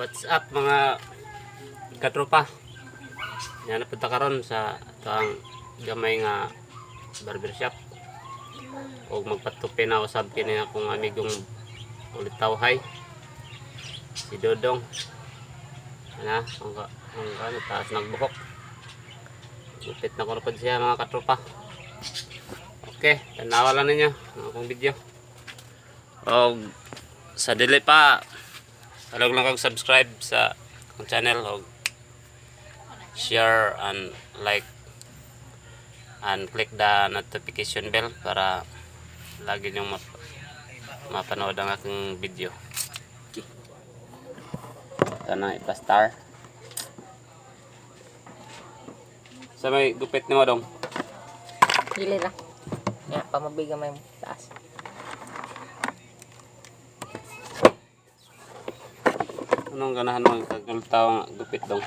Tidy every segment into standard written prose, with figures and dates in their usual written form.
What's up, mga katropa? Yan na punta karon sa atong gamay nga barbershop. Og magpatupi na usab kini akong amigong ulitawhay. Si Dodong. Ana, ang ano, taas nagbuhok. Gupit na ko na pod siya, mga katropa. Okay, tanawa lang ninyo ang akong video. Og sa dili pa, palihog lang kag subscribe sa akong channel og share and like and click the notification bell para lagi niyong mapanood ang aking video. Okay. Ito na, ipa-star. Sa may gupit ni mo, dong. Pili lang. Ya, pamabiga may taas. Anong ganahan mo kagultaw nga gupit, dong?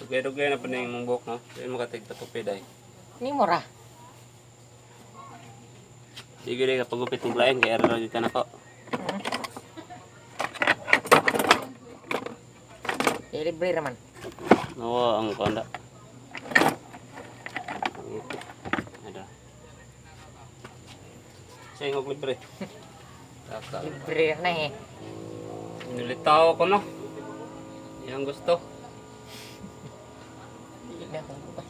Dugay-dugay na pa na yung mong buhok, no? Di mo katig patupi, day. Ni mo ra. Sige ka pagupit ng lain kay error dito na ko. Eh, libre raman. Oo, ang konda. Ada. Sa ingog libre. Taka. Libre na eh. Nilitaw ko, no. Yang gusto. Dili na akong bukas.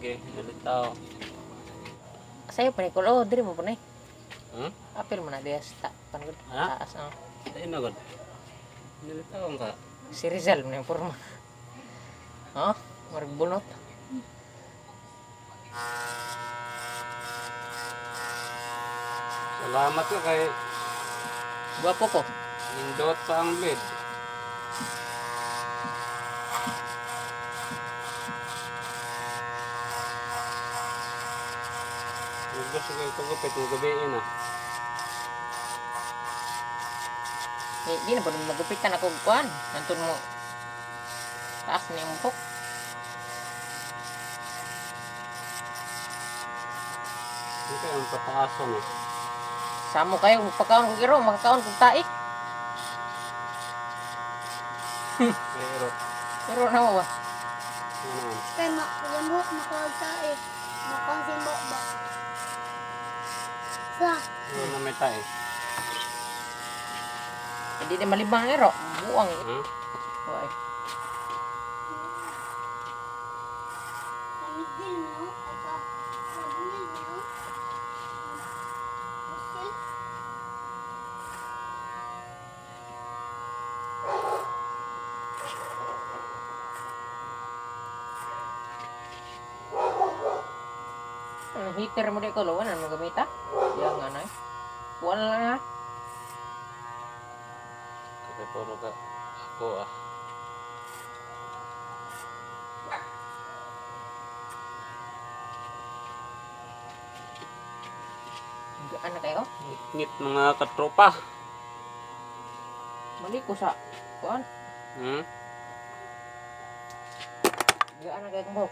Sige, nilitaw. Sayo pa ni kulo, diri mo pa ni. Hmm? Apil mo na diya sa panggod. Ha? Taas oh. Tayo na god. Nilitaw ka. Si Rizal mo na yung forma. Oh, marag bunot. Salamat ka kay Gwapo ko. nindot pa ang bed. Gusto ko yung pagupit ng gabi na. Eh, di na ba magupitan ako og kuan? Nantun mo. Taas ni yung buhok. Hindi kayo ang pataasan eh. Samo kayo, pagkaon ko kiro, makakaon kog taik. Pero, Pero na mo ba? ano naman. Kay ma yung buhok makuha sa eh. Makuha sa buhok ba? Sa Ano na may tae? Hindi na malibang ero. Buang eh. Hmm? Uy. pamigil mo ay pa pamigil mo. Pusil. Ang heater mo di ko lawan ano gamita? Diyan nga na. Kuan lang ha. Kape puro ka. Ako ah. Gaan na kayo. Ngit mga katropa. Mali ko sa kuan. Hmm? Gaan na kayo mo.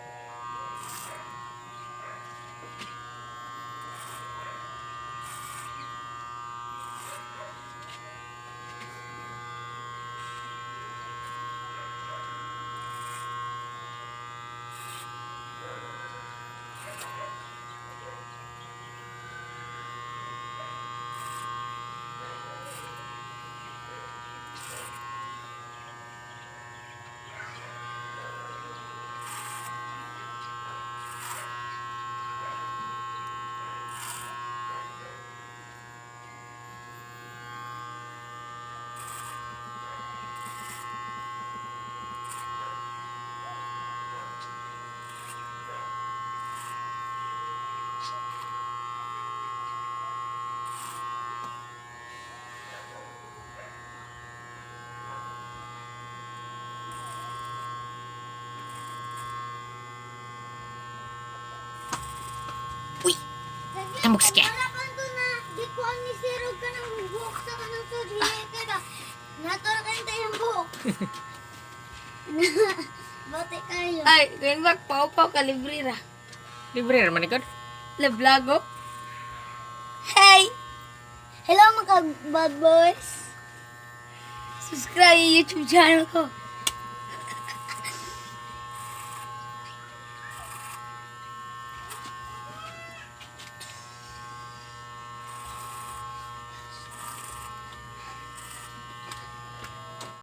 Tambok siya. Harapan ko na, di ko ang nisirog ka ng buhok sa kanang sud. Ka ba? Natura kayo tayong buhok. Bati kayo. Ay, going back, paupaw ka, libre ra. Libre ra man gud. Lablago. Hey! Hello, mga bad boys. Subscribe yung YouTube channel ko.